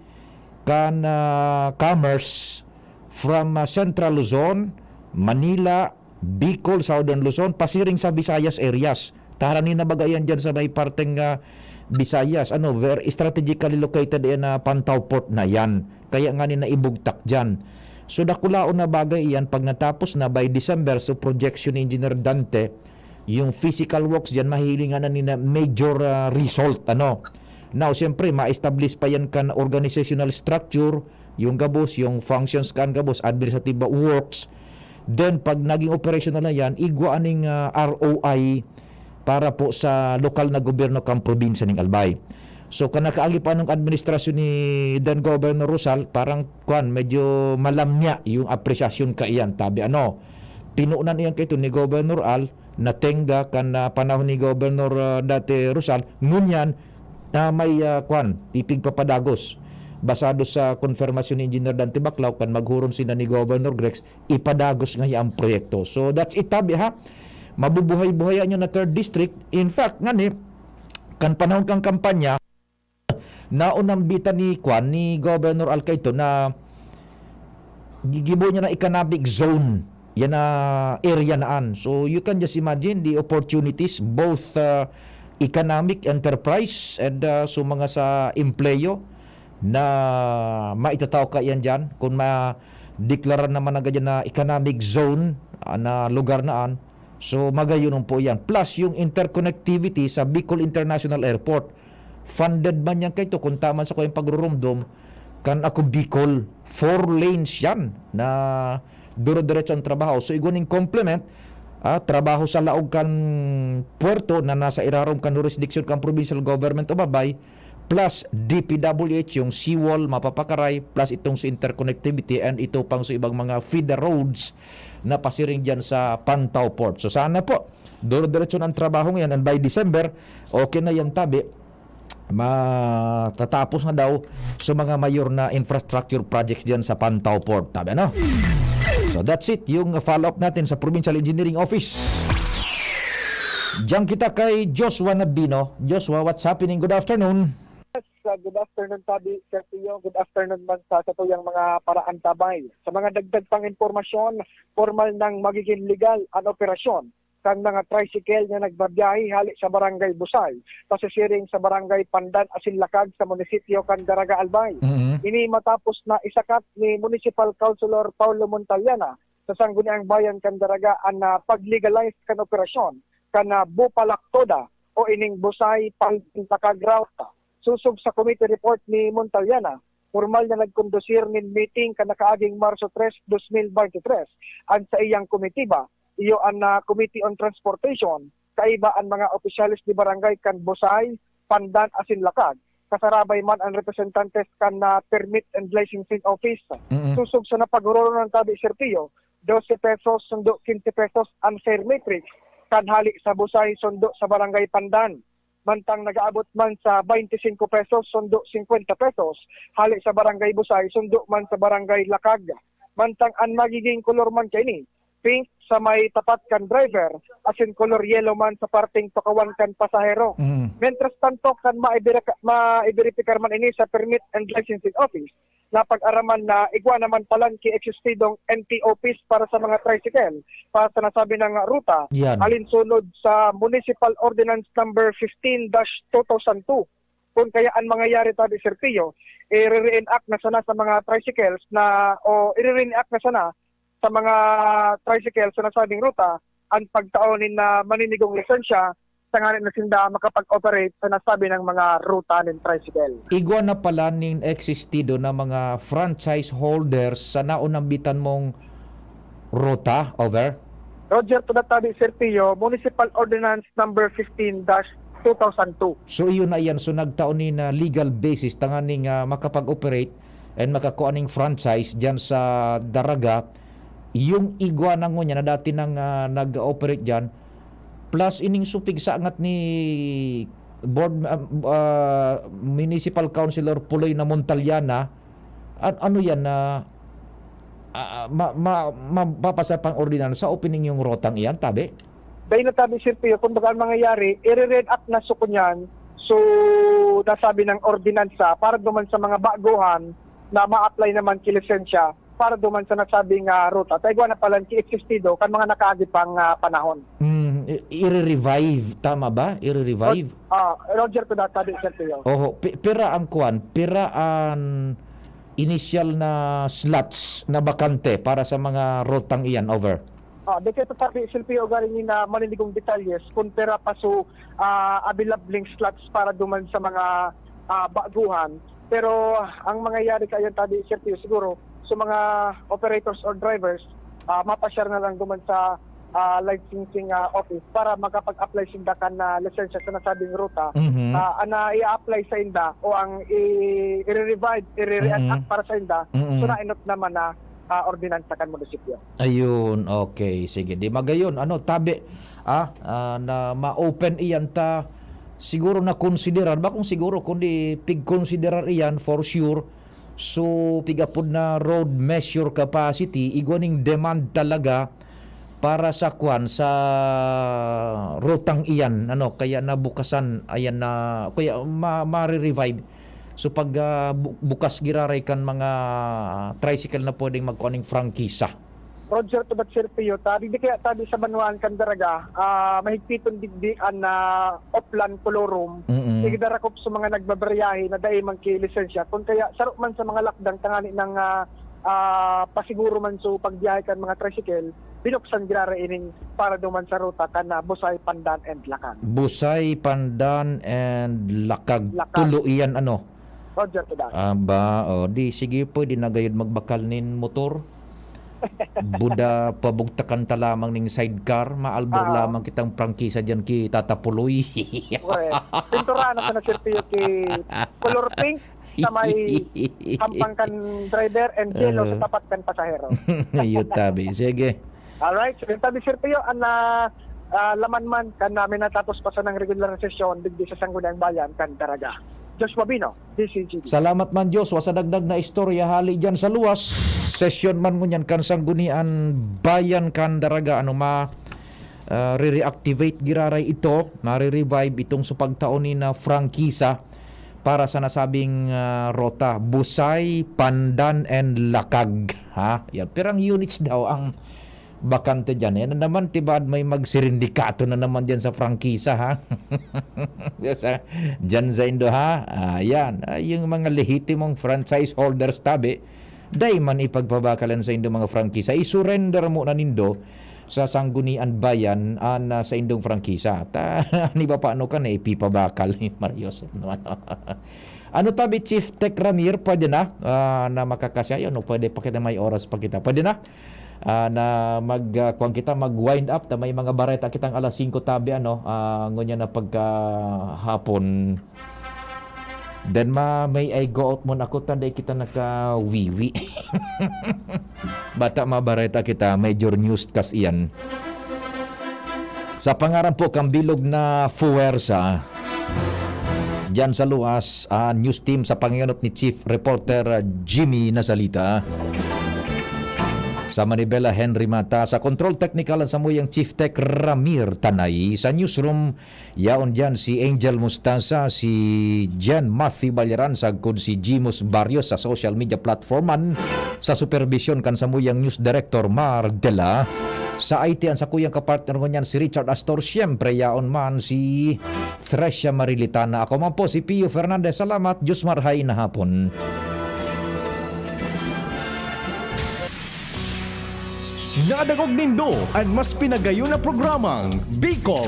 kan ah, commerce from ah, Central Luzon, Manila, Bicol, Southern Luzon, pasiring sa Visayas areas. Taharanin na baga yan dyan sa may parteng ah, Visayas. Ano, very strategically located yan na Pantaw Port na yan. Kaya nga ni naibugtak dyan. So, dakulaon na bagay iyan pag natapos na by December. So, projection ni Engineer Dante, yung physical works dyan, mahihilingan na nina major ah, result. Ano? Now, siyempre, ma-establish pa yan kan organizational structure, yung gabos, yung functions kan gabos, administrative works. Then, pag naging operational na yan, igwa aning ah, R O I para po sa lokal na gobyerno kan probinsya ning Albay. So, kan nakaagi pa nung administrasyon ni then Governor Rosal, parang, kwan, medyo malamya yung apresyasyon kaiyan. Tabi, ano, pinuunan iyan kaito ni Governor Al, natenga kan ah, panahon ni Governor ah, dati Rosal, ngunyan, ah, may, ah, kwan, ipigpapadagos. Basado sa konfirmasyon ni Engineer Dante Baclao, kan maghuron sina ni Governor Grex, ipadagos nga ang proyekto. So, that's it, tabi, ha? Mabubuhay-buhayan nyo na third district. In fact, nga ni, kan panahon kang kampanya, naunambitan ni, kwan, ni Governor Al kaito na gigibo niya na economic zone. Yan na area naan. So, you can just imagine the opportunities, both uh, economic enterprise and uh, so mga sa empleyo na maitataw ka yan dyan. Kung ma-declare naman na ganyan na economic zone ah, na lugar naan, so magayon po yan. Plus, yung interconnectivity sa Bicol International Airport, funded man yan kaito, kung tama sa kayong pagrurumdom, kan Ako Bicol, four lanes yan na duro-diretso ang trabaho. So, igwa ning complement, ah, trabaho sa laog kan puerto na nasa irarom kan jurisdiction kan Provincial Government of Albay, plus D P W H, yung seawall, mapapakaray, plus itong sa interconnectivity and ito pang sa ibang mga feeder roads na pasiring dyan sa Pantaw Port. So, sana po, duro-diretso na ang trabaho ngayon and by December, okay na yan tabi. Matatapos na daw sa mga mayor na infrastructure projects diyan sa Pantaw Port, tabi, ano? So that's it, yung follow-up natin sa Provincial Engineering Office. Diyan kita kay Joshua Nabino. Joshua, what's happening? Good afternoon. Yes, uh, good afternoon, Tabi, Sir Pio. Good afternoon man sa satuyang mga paraantabay. Sa mga dagdag pang impormasyon, formal nang magiging legal an operasyon kan mga tricycle na nagbabiyahe hale sa Barangay Busay, pasisiring sa Barangay Pandan asin Lakag sa munisipyo kan Daraga, Albay. Mhm. Ini matapos na isakat ni Municipal Councilor Paulo Montaliana sa Sangguniang Bayan kan Daraga an, ah, pag-legalize kan operasyon kan, ah, Bupalaktoda o ining Busay Pandan Lakag route. Sosog sa committee report ni Montaliana, pormal na nagkondusir nin meeting kan nakaaging Marso tres, dos mil bente tres, an saiyang komitiba, iyo an, ah, Committee on Transportation, kaiba an mga opisyales ni barangay kan Busay, Pandan asin Lakag, kasarabay man an representantes kan, ah, Permit and Licensing Office. Mm-mm. Sosog sa napaguroronan tabi, Sir Pio, dose pesos sundo quince pesos an fare matrix kan hale sa Busay sundo sa Barangay Pandan. Mantang nag-aabot man sa twenty-five pesos sundo fifty pesos hale sa Barangay Busay sundo man sa Barangay Lakag. Mantang an magiging kolor man kaini, pink sa may tapat kan driver, asin kolor yellow man sa parteng tukawan kan pasahero. Mm. Mientras tanto, kan maibiraka- maiberipikar man ini sa Permit and Licensing Office, napag-araman na igwa naman palan ki eksistidong N T O Ps para sa mga tricycle para sa nasabi ng ruta, Yan. alinsunod sa Municipal Ordinance Number fifteen dash two thousand two. Kung kaya ang mangyayari tabi, Sir Pio, i-reenact na sana sa mga tricycles na, o i-reenact na sana sa mga tricycle sa nasabing ruta ang pagtao nin, ah, maninigong lisensya tanganing na sinda makapag-operate sa nasabi ng mga ruta nin tricycle. Igwa na pala nin existido na mga franchise holders sa naunambitan mong ruta, over? Roger, to that tabi, Sir Pio, Municipal Ordinance Number fifteen dash two thousand two. So, iyon na iyan. So, nagtao ni na legal basis tanganing, ah, makapag-operate and makakuha ning franchise diyan sa Daraga. Yung igwa na ngunyan na dati nang, ah, nag-ooperate diyan, plus ining supig sa angat ni Board, ah, ah, Municipal Councilor Puloy na Montaliana, an-, ano yan na, ah, ma-, ma-, mapapasa pang ordinansa o pining yung rotang iyan, tabi? Dahil na tabi, Sir Pio, kung baga ang mangyayari, i-reenact na so kunyan, so nasabi ng ordinansa para duman sa mga baguhan na ma-apply naman ki lisensya para duman sa nasabing, ah, ruta. Ta igwa na palan ki existido kan mga nakaagi pang, ah, panahon. Mm, i- i-revive, tama ba? I-revive? Ah, Roger, to that tabi, Sir Pio. Oho, pi- pira ang kwan, pira ang initial na slots na bakante para sa mga rotang iyan, over? Ah, di kaya tabi, Sir Pio, galing ni na maninigong detalyes kung pera pa so, ah, available slots para duman sa mga, ah, baguhan. Pero ang mangyayari kayan tabi, Sir Pio, siguro, so mga operators or drivers, ah, mapashare na lang duman sa, ah, licensing, ah, office para makapag-apply sinda kan, ah, lisensya sa nasabing ruta. Mhm. Ah, ana i-apply sa inda o ang i- i-revive, i-reenact Mhm. para sa inda, Mhm. so nainot naman na, ah, ordinansa kan munisipyo. Ayun, okay. Sige, di magayon. Ano, tabi, ah, ah, na ma-open iyan ta, siguro na konsiderar, ba kung siguro, kundi pigkonsiderar iyan, for sure. So, pigapod na road measure capacity, igwa ning demand talaga para sa kwan, sa rotang iyan, ano, kaya nabukasan, ayan na, kaya ma-, ma-revive. So, pag, ah, bu-, bukas giraray kan mga tricycle na pwedeng magkuha ning prangkisa. Roger, to that, Sir Pio, tabi di kaya tabi sa banwaan kan Daraga, ah, mahigpiton digdi an, ah, oplan colorum. Mm-mm. Sige, darakop sa mga nagbabaryahe na dai man ki lisensya. Kung kaya, saro man sa mga lakdang tangani ng, ah, ah, pasiguro man so pagbiyahe kan mga tricycle, binuksan giraray ining para duman sa ruta kan, ah, Busay, Pandan and Lakag. Busay, Pandan, and Lakag. Lakag. Tulo iyan, ano? Roger, to that. Aba, o, di, sige, pwede na gayud magbakal nin motor. Buda, pabugtakan ta lamang ning sidecar, maalbor Ah. lamang kitang prangkisa diyan ki Tata Puloy. Correct. Pintura na sana, Sir Pio, ki color pink sa may hampang kan driver and yellow sa Ah. tapat kan pasahero. Iyo tabi. Sige. Alright, so, tabi, Sir Pio, ang, ah, ah, laman man kan namin natapos pa sanang regular na sesyon digdi sa Sangguniang Bayan kan Daraga. Joshua Bino, D C G B. Salamat man, Joshua, sa dagdag na istorya hali dyan sa luwas. Sesyon man ngunyan kan Sanggunian Bayan kan Daraga, ano ma, ah, re-reactivate giraray ito, mare-revive itong sa pagtao ni na prangkisa para sa nasabing, ah, rota, Busay, Pandan, and Lakag. Ha? Yan. Pirang units daw ang bakante dyan. Yan na naman, tibaad may magsirindikato na naman dyan sa prangkisa, ha? Sa, dyan sa Indo, ha? Ah, yan. Ah, yung mga lehitimong franchise holders, tabi, dai man ipagpabakal yan sa Indo mga prangkisa. I-surrender mo na nindo sa Sanggunian Bayan an, ah, sa indong prangkisa. Ta, ni ba paano ka na ipipabakal ni Mario Joseph naman? Ano tabi, Chief Tech Ramir, pwede na, ah, na makakasya? Ano, pwede pa kita, may oras pa kita. Pwede na? Ah, na mag, ah, kuwan kita, mag-wind up, ta may mga bareta kitang alas singko tabi, ano, ah, ngunyan na pagkahapon. Then ma, may I go out muna ako, ta dai kita nakawiwi. Bata mabareta kita, major newscast iyan. Sa pangaran po kan bilog na fuwersa, diyan sa luwas, ah, news team sa pangayanot ni Chief Reporter, ah, Jimmy Nasalita. Sa manibela, Henry Mata. Sa control technical, ang samuyang Chief Tech, Ramir Tanay. Sa newsroom, yaon diyan si Angel Mustasa, si Jan Matthew Balyaran, sagkod si Jimus Barrios sa social media platform man. Sa supervision kan samuyang news director, Mar Dela. Sa I T, ang sakuyang kapartner ngunyan, si Richard Astor. Siyempre, yaon man si Thresia Marilitana. Ako man po, si Pio Fernandez. Salamat. Diyos marhay na hapon. Nadangog nindo an mas pinagayon na programang Bicol